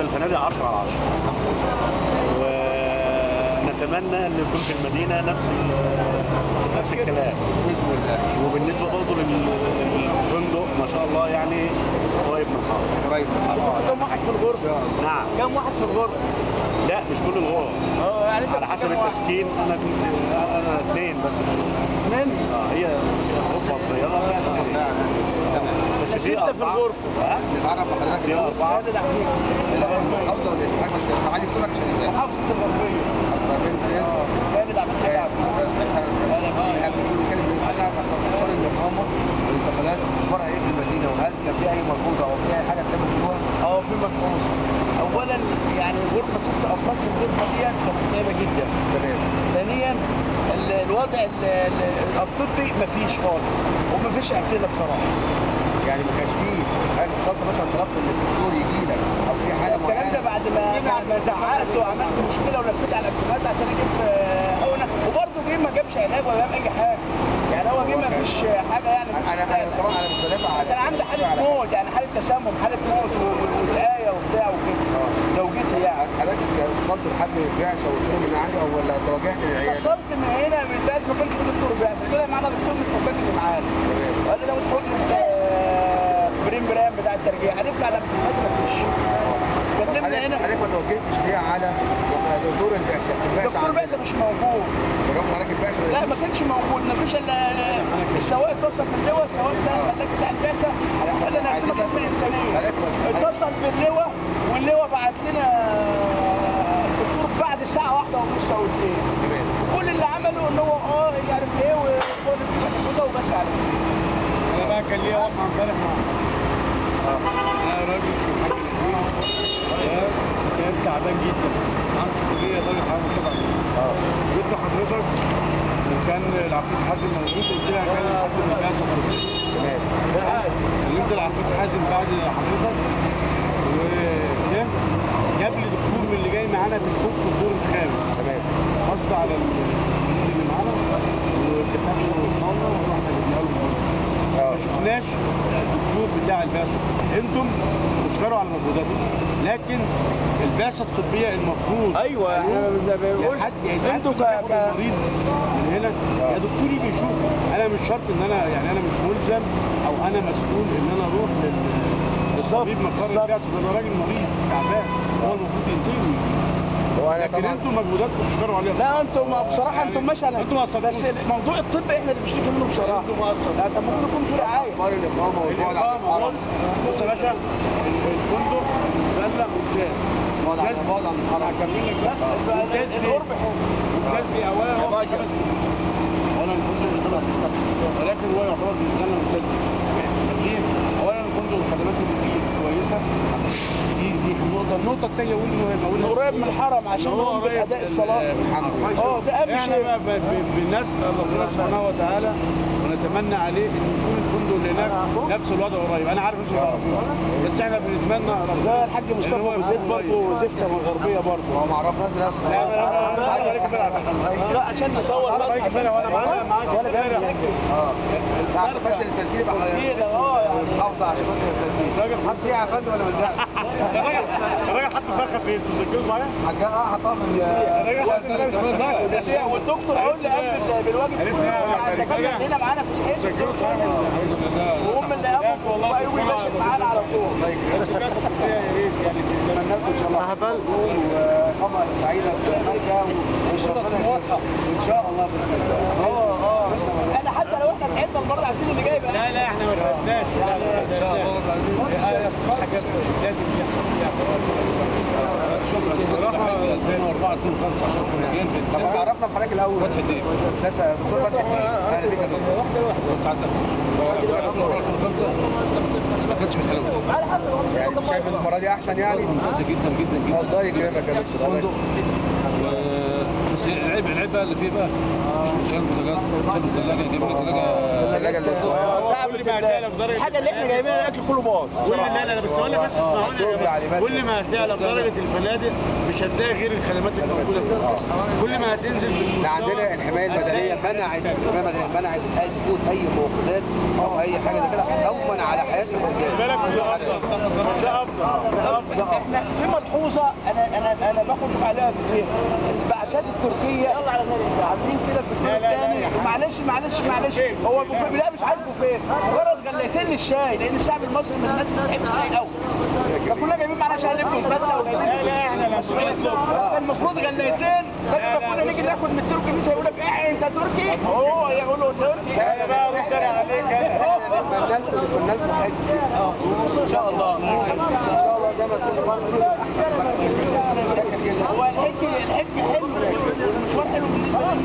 للفنادق 10 على 10، ونتمنى ان يكون في المدينة نفس الكلام باذن الله. وبالنسبة برضه للفندق ما شاء الله يعني قريب من الحرم. قريب من الحرم. كم واحد في الغرفة؟ نعم. كم واحد في الغرفة؟ لا مش كل الغرف. يعني على حسب التسكين. انا كنت اثنين بس. اثنين؟ هي غرفة صغيرة فيها اثنين. بس في 6 في الغرفة. نتعرف بحضرتك. في 4. المحافظة والاسعاف، بس معالي صوتك عشان يبان. محافظة الغربية. الغربية. اخبار الاقامة والانتقالات اخبارها ايه في المدينة؟ وهل كان في اي ملحوظة او في اي حاجة تحب تقولوها؟ في ملحوظة. اولا يعني الغرفة 6 افراد في الغرفة دي كانت متعبة جدا. تمام. ثانيا الوضع الطبي مفيش خالص، ومفيش اعتداء بصراحة. يعني ما كانش فيه حاجة اتصلت مثلا طلبت ان الدكتور يجي لك او في حاله معينة؟ الكلام ده بعد ما زعقت وعملت مشكلة ولفيت على الاسعافات عشان اجيب حقنه، وبرده جه ما جابش علاج ولا جاب اي حاجة. يعني هو جه ما فيش حاجة يعني. انا طبعا انا مش بدافع على، كان عندي حاله موت، يعني حاله تسمم، حاله موت وتآية وبتاع وكده. زوجتي يعني. حضرتك اتصلت بحد من البعثة وقلت لهم ان عندي او ولا توجهت للعياده؟ اتصلت من هنا من البعثة، ما كانش في دكتور بعثه، طلع معانا دكتور من الحكام اللي معانا. وقال لي لو حقنه بريم برام بتاع الترجيع، هنفع على مسافات ما فيش. كلمنا هنا. حضرتك ما توجهتش ليه على دكتور البعثة؟ دكتور البعثة مش موجود. برغم حضرتك البعثة؟ لا ما كانش موجود، ما فيش الا السواق اتصل باللواء، السواق ده بتاع البعثة قال انا هديك خدمة انسانيه. اتصل باللواء واللواء بعت لنا الدكتور بعد الساعة 1:30 او 2. تمام. كل اللي عمله ان هو مش عارف ايه وكل وبس على كده. انا بقى كان ليا وقفه امبارح مع انا راجل في الحاج الأخير كان تعبان جدا، عنده كلية درجة حرارة 7. جبت حضرتك وكان العقيد حازم موجود، قلت لها هكلم حد من البعثة الطبية. تمام. كلمت العقيد حازم بعد حضرتك وجه جاب لي دكتور من اللي جاي معانا من فوق في الدور الخامس. تمام. بص على اللي معانا واتفقنا ووصلنا ورحنا جبنا له. ما شفناش الدكتور بتاع البعثة. انتم تشكروا على مجهوداتكم، لكن البعثة الطبية المفروض ايوه احنا ما بنقولش انتوا كمريض من هنا يا دكتور يجي يشوف. انا مش شرط ان انا يعني انا مش ملزم او انا مسؤول ان انا اروح للطبيب مقر البعثة، ده راجل مريض تعبان هو المفروض ينتهي. لكن انتوا مجهوداتكم تشكروا عليها. لا انتوا بصراحة انتوا ماشي على بس موضوع الطب احنا اللي بنشتكي منه بصراحة. انتوا مقصرين. لا طب ممكن يكون في رعاية. اخبار الاقامة والبعد عن الحرم. بص يا باشا الفندق مبلغ ممتاز. بعد عن الحرم. هكمل لك بس. ممتاز القرب حلو. ممتاز ليه؟ اولا هو اولا الفندق مش طبعا، ولكن هو يعتبر بالنسبة لنا ممتاز. ليه؟ اولا الفندق الخدمات اللي فيه كويسة. دي النقطة الثانية والمهمة قريب من الحرم عشان نقوم بأداء الصلاة. ده أهم شيء. احنا بقى بنسأل ربنا سبحانه وتعالى ونتمنى عليه إن يكون الفندق اللي هناك نفس الوضع قريب. أنا عارف إنتوا ما تعرفوش، بس احنا بنتمنى ربنا. ده الحاج مصطفى أبو زيد برضه زفته من الغربية برضه. هو ما عرفناش بنفسه. لا لا عشان نصور بس. وأنا معاك ولا بس التسجيل يبقى محافظة على التسجيل. الراجل حط ايه يا فندم ولا ما تزعلش؟ الراجل حط الفرخه فين؟ انتوا مسجلوا معايا؟ حطها في التسجيل. والدكتور هو اللي قام بالواجب كله، هنا معانا في الحتة وهم اللي قاموا وايوب ماشي معانا على طول. الله يكرمك. يا ريت يعني نتمنى لكم ان شاء الله واقامه سعيدة في مكة وان شاء الله باذن الله. احنا حتى لو احنا تعبنا المرة عايزين اللي جاي بقى. لا لا احنا ما تعبناش. لا لا حاجات لازم يحصل فيها. شكرا. بصراحة 2004 2005 عشان كنا جايين في. طب عرفنا بحضرتك الاول. فتحي الدين. دكتور فتحي الدين. اهلا بيك يا دكتور. سعادتك. 2005 ما كانتش بالحلاوه دي. يعني شايف المرة دي احسن يعني؟ ممتازة جدا جدا جدا. الله يكرمك يا دكتور. فندق بس العيب بقى اللي فيه بقى مش شال بوتاجاز، شال الثلاجة، جايبين الثلاجة اللي الحاجة اللي احنا جايبينها الاكل كله باظ. كل لا لا بس اقول لك، بس اسمعوني، كل ما هتعلى بدرجة الفنادق مش هتلاقي غير الخدمات الموجودة فيها. كل ما هتنزل احنا عندنا الحماية المدنية منعت، الحماية المدنية منعت اي دخول اي مواصلات او اي حاجة زي كده خوفا على حياة الحجاج. بالك ده افضل، ده افضل. احنا في ملحوظة انا باخد عليها فيها، البعثات التركية عاملين كده في الدور الثاني. معلش معلش معلش، هو بوفيه؟ لا مش عايز بوفيه، مجرد غليتين للشاي، لان الشعب المصري من الناس اللي بتحب الشاي قوي، فكلنا جايبين معانا شاي لب وفتله وجايبين. لا احنا المفروض غليتين، بدل ما كنا نيجي ناكل من التركي مش هيقول لك ايه انت تركي؟ هو يقول له تركي. انا بقى بتريق عليك انا. نتمنى لكم حج ان شاء الله، ان شاء الله زي ما تكون. هو الحج، الحج حلو والمشوار حلو بالنسبة لي.